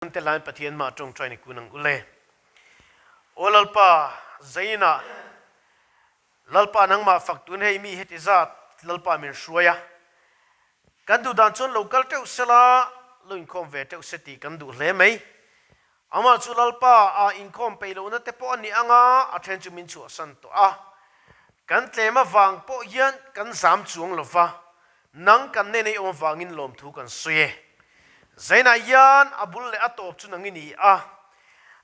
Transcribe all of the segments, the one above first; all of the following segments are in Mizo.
Te lain Pathian mah tawngtai ni kun ang ule. Aw Lalpa, zainah Lalpa nangmah fak tun hei mi heti zat Lalpa min hruai a. Kan duh dan chuan lo kal teuh sela, lo inkhawm ve teuh se tih kan duh hle mai. Amah chu Lalpa a inkhawm peih lohna te pawh a ni ang a, a then chu min chhuahsan tawh a. Kan tlem avang pawh hian kan zam chuang lo va, Nang kan nen ei awm avangin lawmthu kan sawi e. Zainah hian a bul leh a tawp chu nang i ni a.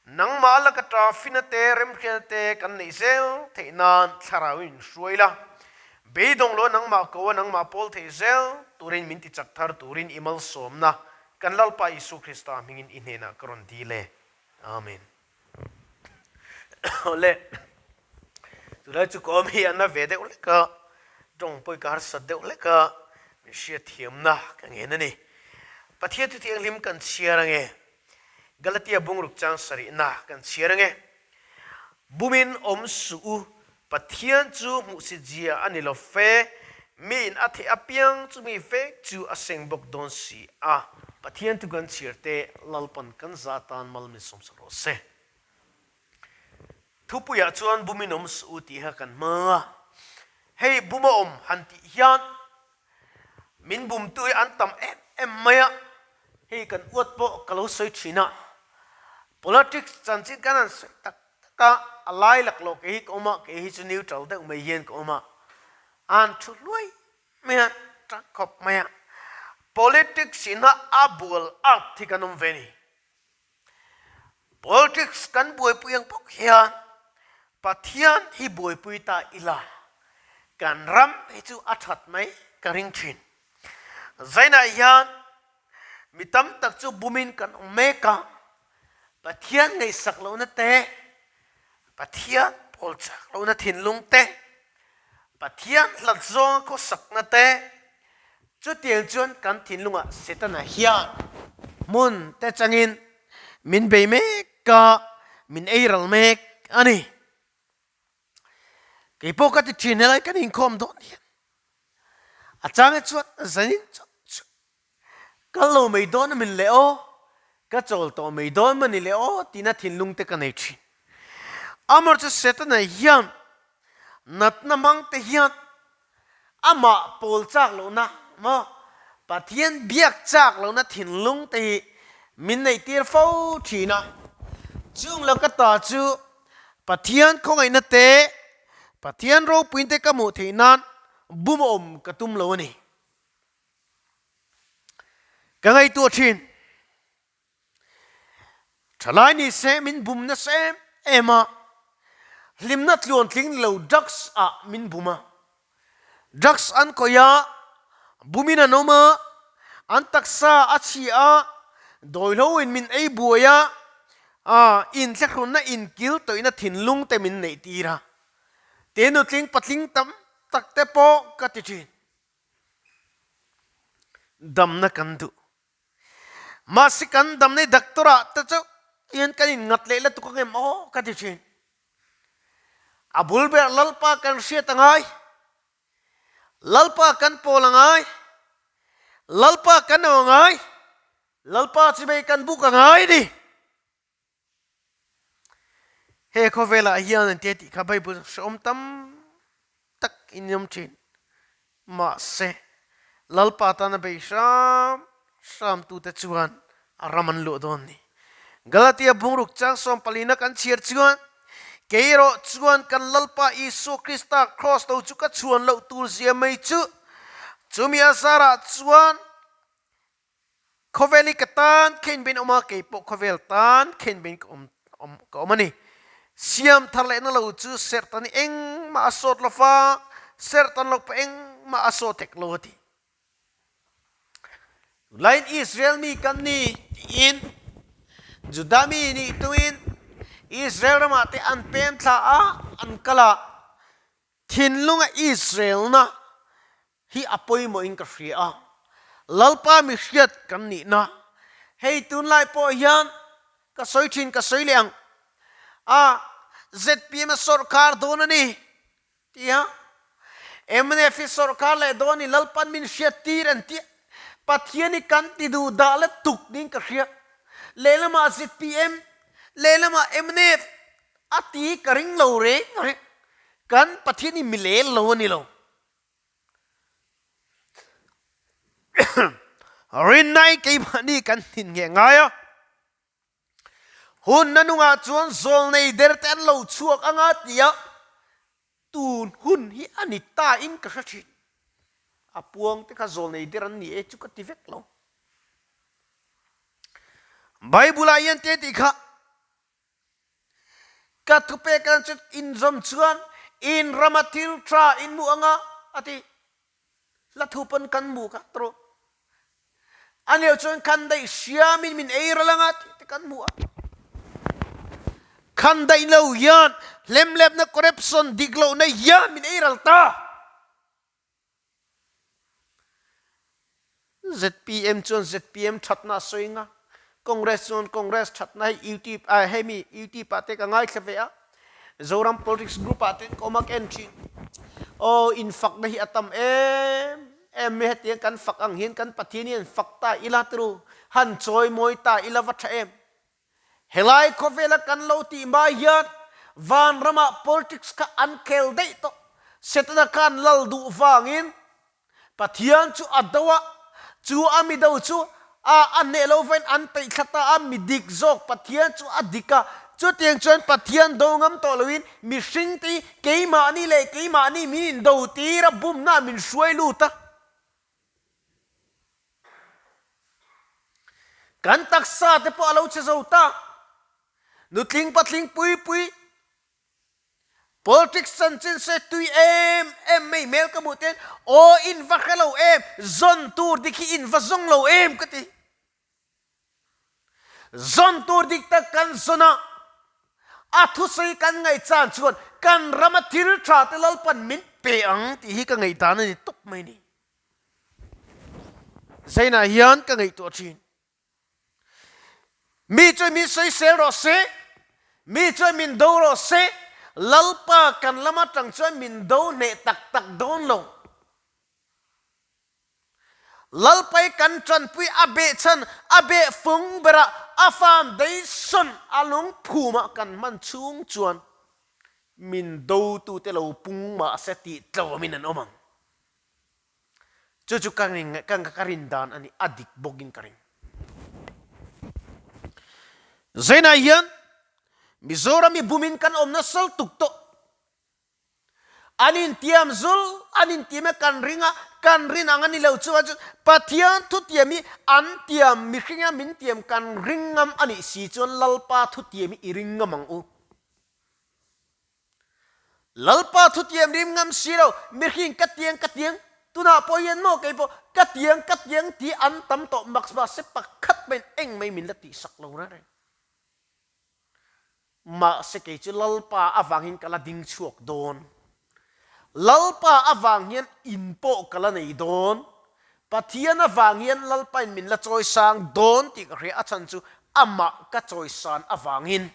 Nangmah laka ta fina te, remhriatna te kan neih zel theih nan thlarau in hruai la. Beidawng lo nangmah ko a nangmah pawl theih zel turin min ti chak thar turin i malsawmna kan Lalpa Isua Krista hmingin i hnenah ka rawn dil e. Amen. Awle, tunlai chu ka awm hi a na ve deuh hlek a, tawng pawh ka harsat deuh hlek a, min hriatthiamna ka ngen a ni. Pathian thu thianghlim kan chhiar ange, Galatia bungruk chang sarihna kan chhiar ange. Bumin awm suh u, Pathian chu hmuhsit zia a ni lo fe, miin a theih apiang chu mi vek chu a seng bawk dawn si a. Pathian thu kan chhiar te Lalpan kan za tan mal min sawmsak rawh se. Thupuiah chuan bumin awm suh u tih kha kan hmang a, hei buma awm han tih hian min bumtu hi an tam em em mai a, hei kan uat pawh ka lo sawi thin a, politics chanchin kan han sawi tak tak a, a lai laklawh kei hi ka awm a, kei hi chu neutral deuh mai hian ka awm a, an thu hluai mai a, tak khawp mai a, politics ina a bual at hi kan awm ve a ni. Politics kan buaipui ang bawk hian Pathian hi buaipui ta ila kan ram hi chu a that mai ka ring thin. Zainah hian mi tam tak chu bumin kan awm mek a, Pathian ngaihsak lohna te, Pathian pawl chak lohna thinlung te, Pathian hlat zawnga khawsakna te, Chutiang chuan kan thinlungah Setana hian hmun te changin min bei mek a, min ei ral mek a ni. Kei pawh ka ti thin helai kan inkhawm dawn hian a chang chuan zanin chawt chu kal lo mai dawn a min leh aw, ka chawl tawh mai dawn mawni leh aw tina thinlung te ka nei thin. Amor chu Setana hian natna hmang te hian Amah pawl chak lohna maw Pathian biak chak lohna thinlung te hi min neihtir fo thin a. Chung lo ka ta chu Pathian khawngaihna te, Pathian ropuin te ka hmuh theih nan bum awm ka tum lo a ni. Ka ngaihtuah thin. Thalai ni se min bum nasa em em a, hlimna tluantling ni lo drugs ah min bum a. Drugs an khawih a, bumin an awm a, an taksa a chhi a, dawihlo in min ei buai a, inthlahrunna inkil tawihna thinlung te min neih tir a. Te nutling patling tam tak te pawh ka ti thin. Damna kan duh. Mahse kan dam nei doctor ah te chu hian kan in ngat leh la tuk ang em aw ka ti thin. A bul ber Lalpa kan hriat a ngai, Lalpa kan pawl a ngai, Lalpa kan au a ngai, Lalpa chimei kan buk a ngai a ni. He khawvelah hian an tia tih kha Bible hrehawm tam tak in awm thin. Mahse, Lalpa tana bei hram hram tute chuan a ram an luah dawn ni. Galatia bungruk chang sawmpalina kan chhiar chuan, Kei erawh chuan kan Lalpa Isua Krista kraws lo chu ka chhuan loh tur zia mai chu, chumi a zarah chuan Khawvel hi ka tan khen bein awm a, kei pawh khawvel tan khen bein ka awm ka awm a ni. Siam thar lehna lo chu serhtan hi engmah a sawt lo va, serhtan lo pawh engmah a sawt hek lo a ti. Tunlaiin Israel mi kan ni tiin Juda mi nih tuin Israel ramah te an pem thla a, an kal a, thinlunga Israelna hi a pawimawhin ka hria a, Lalpa mi hriat kan nihna hei tunlai pawh hian ka sawi thin ka sawi leh ang a, zpm a sawrkar dawn a ni tia mnf hi sawrkar leh dawn a ni Lalpan min hriat tir an tia Pathian hi kan ti duh dah let tuk niin ka hria. Lehlamah zpm, lehlamah mnf a ti ka ring lo reng reng. Kan Pathian hi mi lel lo a ni lo. Rinna-in keimahni kan hnin ngheh ngai a. Hun na nungah chuan zawlnei der te an lo chhuak anga tia tun hun hi a ni ta in ka hre thin. A puang te kha zawlnei der an ni e chu ka ti vek lo. Bible ah hian te tih kha ka thupek an chu inzawm chuan in rama thil tha in hmu anga a ti. Hla thu pawn kan hmu kha tawh. A nel chuan khan daih hriamin min ei ral anga tih te kan hmu a. Khan daih lo hian hlemhlepna corruption dik lohna hian min ei ral ta. Zpm chuan zpm thatna a sawi nga, Congress chuan Congress thatna hei YouTube ah hemi YouTube ah te ka ngaithla ve a, Zoram Politics Group ah te ka awm a ka en thin. Aw infakna hi a tam em em mai hetiang kan fak ang hian kan Pathian hian fak ta ila turu han chawi mawi ta ila va tha em. Helai khawvela kan lo tih hma hian vanramah politics kha an khel daih tawh. Setana khan lal duh vangin Pathian chu a do a, chu a mi do chu a a hneh lo vain an peih thla ta a, mi dik zawk Pathian chu a dik a. Chutiang chuan Pathian do ngam tawh loin mihring te hi keimahni leh keimahni min indo tir a, bumna min hruai lut a. Kan taksa te pawh a lo che zo ta. Nutling patling pui pui politics chanchin se tui em em mai hmel ka hmuh ten aw in va hre lo em, zawn tur dik hi in va zawng lo em ka ti. Zawn tur dik tak kan zawn a, a thusawi kan ngaihchan chuan kan rama thil tha te Lalpan min pe ang tih hi ka ngaihdan a ni tawp mai ni. Zainah hian ka ngaihtuah thin. Mi chuan min sawisel rawh se, mi chuan min do rawh se, Lalpa kan lam atang chuan min do hneh tak tak dawn lo. Lalpai kan tanpui a behchhan, a behfung berah a foundation a lungphumah kan hman chhung chuan min dotute lo pung mahse tih tlawmin an awm ang. Chu chu ka ka rin dan a ni, a dik bawkin ka ring. Zainah hian Mizoram i bumin kan awm nasal tuk tawh. An intiam zul, an intiam e kan ring a, kan rin ang a ni lo chuan chu Pathian thutiam hi an tiam mihringa min tiam kan ring ngam a nih si chuan Lalpa thutiam hi i ring ngam ang u. Lalpa thutiam rim ngam si lo, mihring ka tiang ka tiang, tunah pawh hian maw kei pawh ka tiang ka tiang tih an tam tawh mak mahse pakhat maiin eng mai min la tihsak lo reng reng. Mahse kei chu Lalpa avangin ka la ding chhuak dawn. Lalpa avang hian in pawh ka la nei dawn. Pathian avang hian Lalpain min la chawisang dawn tih ka hria, a chhan chu amah ka chawisan avangin.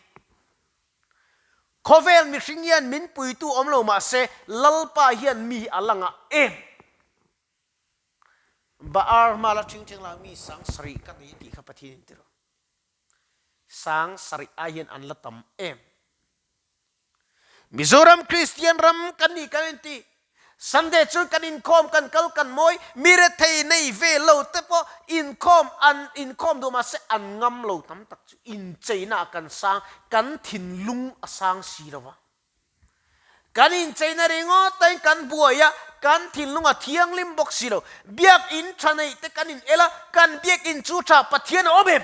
Khawvel mihring hian min puitu awm lo mah se, Lalpa hian mi a la ngah em? Baar hma la ṭhing ṭhing la mi 7000 ka nei tih kha Pathian in ti rawh. 7000 ai hian an la tam em? Mizoram Kristian ram kan nih kan inti. Sunday chuan kan inkhawm kan kal kan mawi, mi rethei nei ve lo te pawh inkhawm an inkhawm duh mahse an ngam lo tam tak chu incheina ah kan sang, kan thinlung a sang si lo va. Kan incheina ringawt aiin kan buai a, kan thinlung a thianghlim bawk si lo. Biakin tha neih te kan in el a, kan biakin chu tha Pathian a awm em?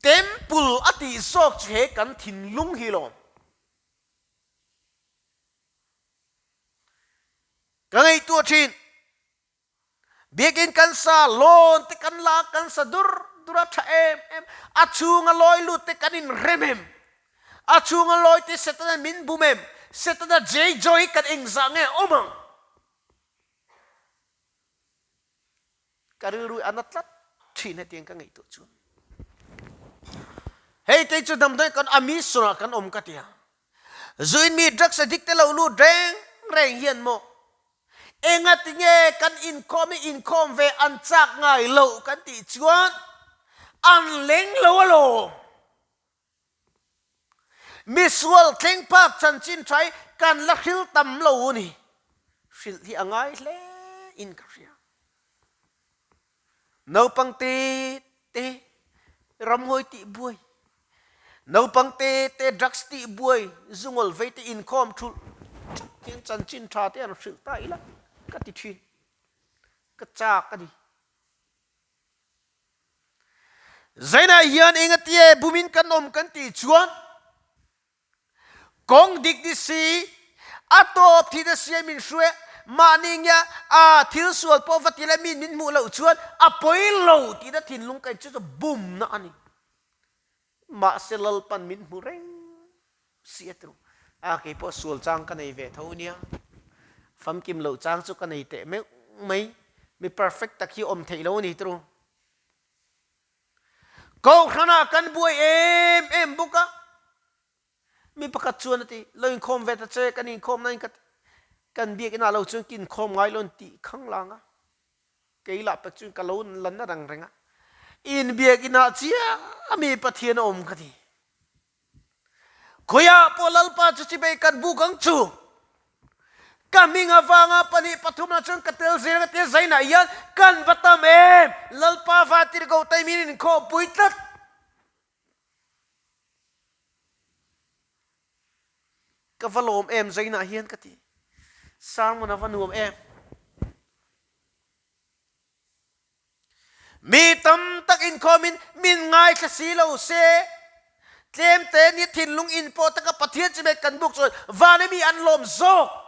Temple a tih zawk chu he kan thinlung hi lawm. Ka ngaihtuah thin. Biakin kan sa lawn te kan la kan sa dur dur a tha em em. A chhunga lawi lut te kan inrem em. A chhunga lawi te Setana min bum em. Setana jei jawi kan engzah nge awm ang. Ka rilru a na tlat thin hetiang ka ngaihtuah chuan. Hei kei chu damdawi kan a mission ah kan awm ka ti a. Zuin mi drugs addict te lo lut reng reng hian maw. Engatinge kan inkhawm hi inkhawm ve an chak ngai loh kan tih chuan an leng lo alawm. Misual thleng phak chanchin tha hi kan la hril tam lo a ni. Hrilh hi a ngai hle in ka hria. Naupang te te ramhawi tih buai, naupang te te drugs tih buai, zungawl vei te inkhawm thulh thak hian chanchin tha te an hrilh ta ila ka ti thin. Ka chak a ni. Zainah hian engatie bumin kan awm kan tih chuan Kawng dik ni si, a tawp thi na sia min hruai, mahni nge a thil sual pawh va ti le mi min hmuh loh chuan a pawi lo tihna thinlung ka in chu chu bumna a ni. Mahse Lalpan min hmu reng si a tru. A kei pawh sual chang ka nei ve tho nia. Famkim loh chang chu ka nei teh meuh mai. Mi perfect tak hi awm theih lo a ni tru. Kohhranah kan buai em em bawk a, mi pakhat chuan a ti, Lo inkhawm ve ta che, kan inkhawm nain ka ti, kan biakinah lo chuan ka inkhawm ngai lo an tih khang lang a, kei lah pek chuan ka lo la na reng reng a, inbiakinah chiah mi Pathian a awm ka ti. Khawiah pawh Lalpa chu chibei kan buk ang chu. Ka hming avanga pahnih pathumna chuan ka tel zel ang a tia zainah hian kan va tam em! Lalpa va tirhkoh taimin inkhawhpui tlat. Ka va lawm em zainah hian ka ti. Sermon a va nuam em! Mi tam tak inkhawmin min ngaithla si lo se, tlemte nia thinlung inpawh taka Pathian chibai kan buk chuan van i mi an lawm zawk.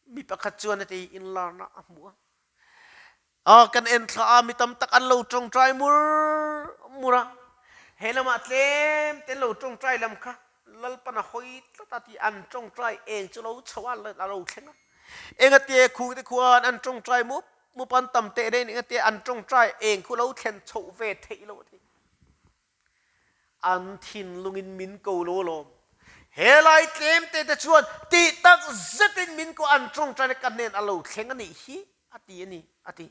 Mi pakhat chuan a ti inlarna a hmu a. A kan en thla a, mi tam tak an lo tawngtai mur mur a. He lamah tlemte an lo tawngtai lam kha Lalpan a hawi tlat a ti an tawngtai eng chu lo chho a, a lo thleng a. Engate khungte khuan an tawngtai mup Mup an tam teh reng ning ate an tawngtai eng khu lo thlen chhoh ve theih lo ati. An thinlung in min ko lo alawm. He lai tlem te te chuan tih tak zet in min ko an tawngtai na ka hnen a lo thleng anih hi ati ani ati.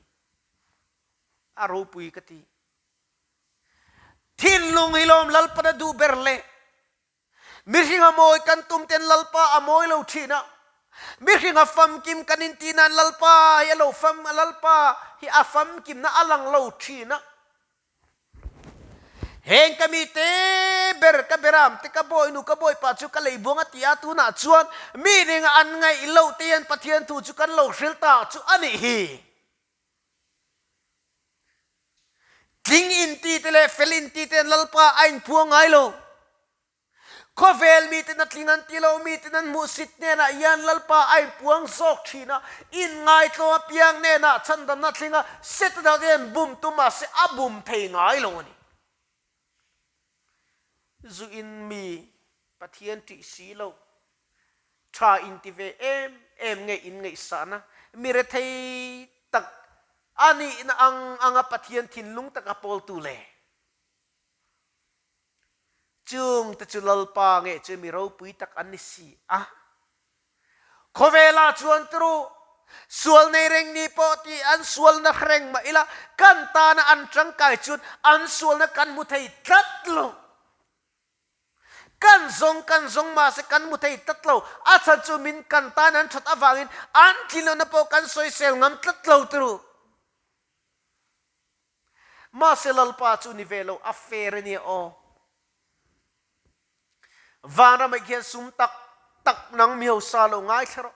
A ropui ka ti. Thinlung hi lawm Lalpan a duh ber le. Mihring a mawi kan tum ten Lalpa a mawi lo thin a, mihring a famkim kan inti nan Lalpa hi a lo fam, Lalpa hi a famkimna a lang lo thin a. Heng ka mi te ber, ka beram te, ka bawinu, ka bawipa chu ka lei buang a ti a, tunah chuan mi ringa an ngaih loh te hian Pathian thu chu kan lo hril ta chu a nih hi. Tling inti te leh fel inti te Lalpa a inphuang ngai lo. Khawvel miten a tling an ti lo, miten an hmuhsit hnenah hian Lalpa a inpuang zawk thin a, inngaitlo apiang hnenah chhandamna tlinga Setana te hian bum tum mahse a bum thei ngai lo a ni. Zu in mi Pathian ṭih si lo, ṭha inti ve em em nge in ngaihsahna, mi rethei tak a nihna ang anga Pathian thinlung taka pawltu le? Chungte chu Lalpa nge chu mi ropui tak an ni si a. Khawvelah chuan turu sual nei reng ni pawh tih an sualna hreng mah ila kan tana an tangkai chuan an sualna kan hmu thei tlat lo. Kan zawng kan zawng mahse kan hmu thei tlat lo. A chhan chu min kan tan an that avangin an tlinlohna pawh kan sawisel ngam tlat lo turu. Mahse Lalpa chu ni ve lo a fair ania aw. Vanram ah khian sum tak tak nang mi hausa lo ngaithla rawh.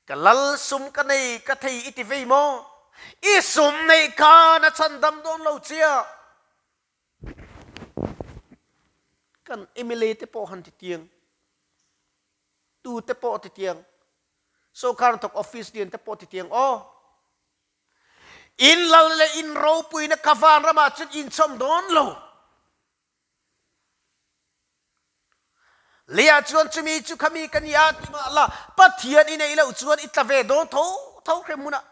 Ka lal sum ka nei ka thei i ti vei maw? I sum neih khan a chhandam dawn lo chia. Kan mla te pawh han ti tiang, tu te pawh ti tiang, sawrkar hnathawk office lian te pawh ti tiang aw. In lal leh in ropuina ka vanramah chuan in chawm dawn lo. Leiah chuan chumi chu khami ka ni a ti mah la, Pathian i neih loh chuan i tla ve dawn tho tho hrem hunah.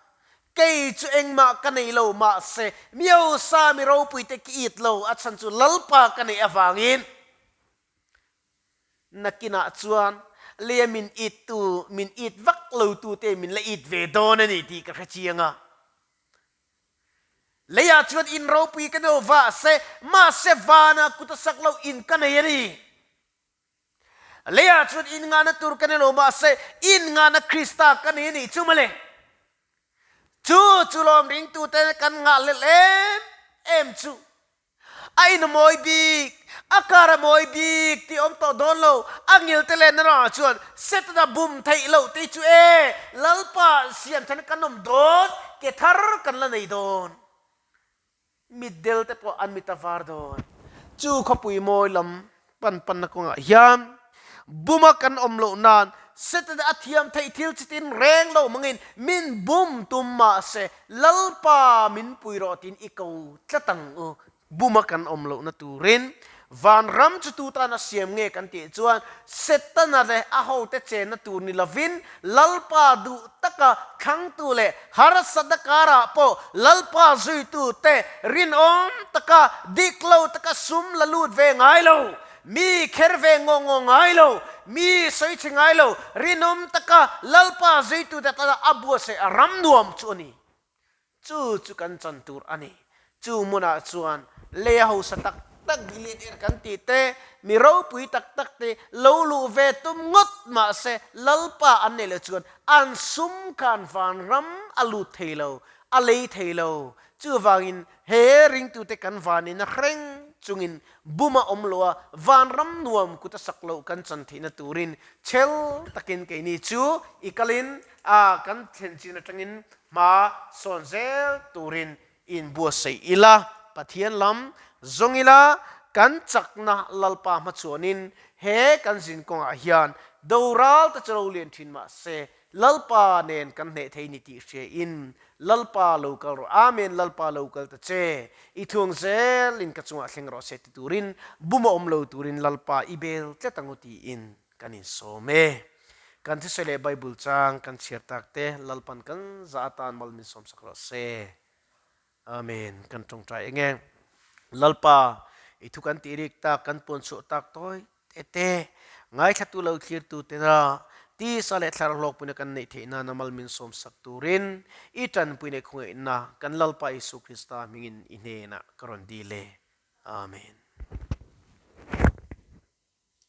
Kei chu engmah ka nei lo mahse Miosa mi ropuite ki it lo a chhan chu Lalpa ka neih avangin. Nakinah chuan. Leia min it tu, min it vak lo tu te min la it ve dawn a ni tih ka hre chiang a. Leiah chuan in ropui ka no va se, mahse vana kut a sak loh in ka nei a ni. Leiah chuan in ngahna tur ka nei lo, mahse in ngahna Krista ka nei a nih chu mawle. Chu chu lawm ringtute kan ngahhlelh em em chu. A in a mawi bik, a kar a mawi bik tih awm tawh dawn lo. A ngil te leh narawh chuan Setana bum theih loh tih chu e, Lalpa siamthan kan awm dawn, ke thar kan la nei dawn. Mitdel te pawh an mit a var dawn. Chu khawpui mawi lam pan panna kawngah hian buma kan awm loh nan Setana a thiam theih thil chitin reng lo mangin min bum tum mah se Lalpa min pui rawh tiin i ko tlat ang u. Buma kan awm lohna turin vanram chu tu tan a siam nge kan tih chuan Setana leh a hote chenna tur ni lovin Lalpa duh taka thlangtu leh harsatna karah pawh Lalpa zuitute rinawm taka dik lo taka sum la lut ve ngai lo, mi kher ve ngaw ngaw ngai lo, mi sawi chhe ngai lo, rinawm taka Lalpa zuitute tana a buatsaih a ram nuam chu a ni. Chu chu kan chan tur a ni. Chu hmunah chuan lei a hausa tak tak billionaire kan tih te, mi ropui tak tak te lo luh ve tum ngawt mah se Lalpa an neih loh chuan an sum khan vanram a lut thei lo, a lei thei lo. Chuvangin he ringtute kan vanina hreng chungin buma awm loa vanram nuam kut a sak loh kan chan theihna turin chhel takin keini chu i kalin a kan thlen chin atangin hma sawn zel turin inbuatsaih ila, Pathian lam zawng ila, kan chakna Lalpa hmachhuanin he kan zin kawngah hian doral te chu lo lian thin mah se Lalpa nen kan hneh thei ni tih hriain Lalpa lo kal rawh, Amen, Lalpa lo kal ta che, i thuang zelin ka chungah thleng rawh se ti turin bum a awm lo turin Lalpa i bel tlat ang u tiin kan insawm e. Kan thusawi leh Bible chang kan chhiar tak te Lalpan kan zah atan mal min sawmsak rawh se. Amen. Kan tawngtai eng e. Lalpa, i thu kan tih rik tak, kan puan chhuah tak tawi te te, ngaithlatu lo thlirtu tena tisa leh thlarau hlawkpuina kan neih theih nana mal min sawmsak turin i tanpuina i khawngaihna kan Lalpa Isu Krista hmingin i hnenah ka rawn dil e. Amen.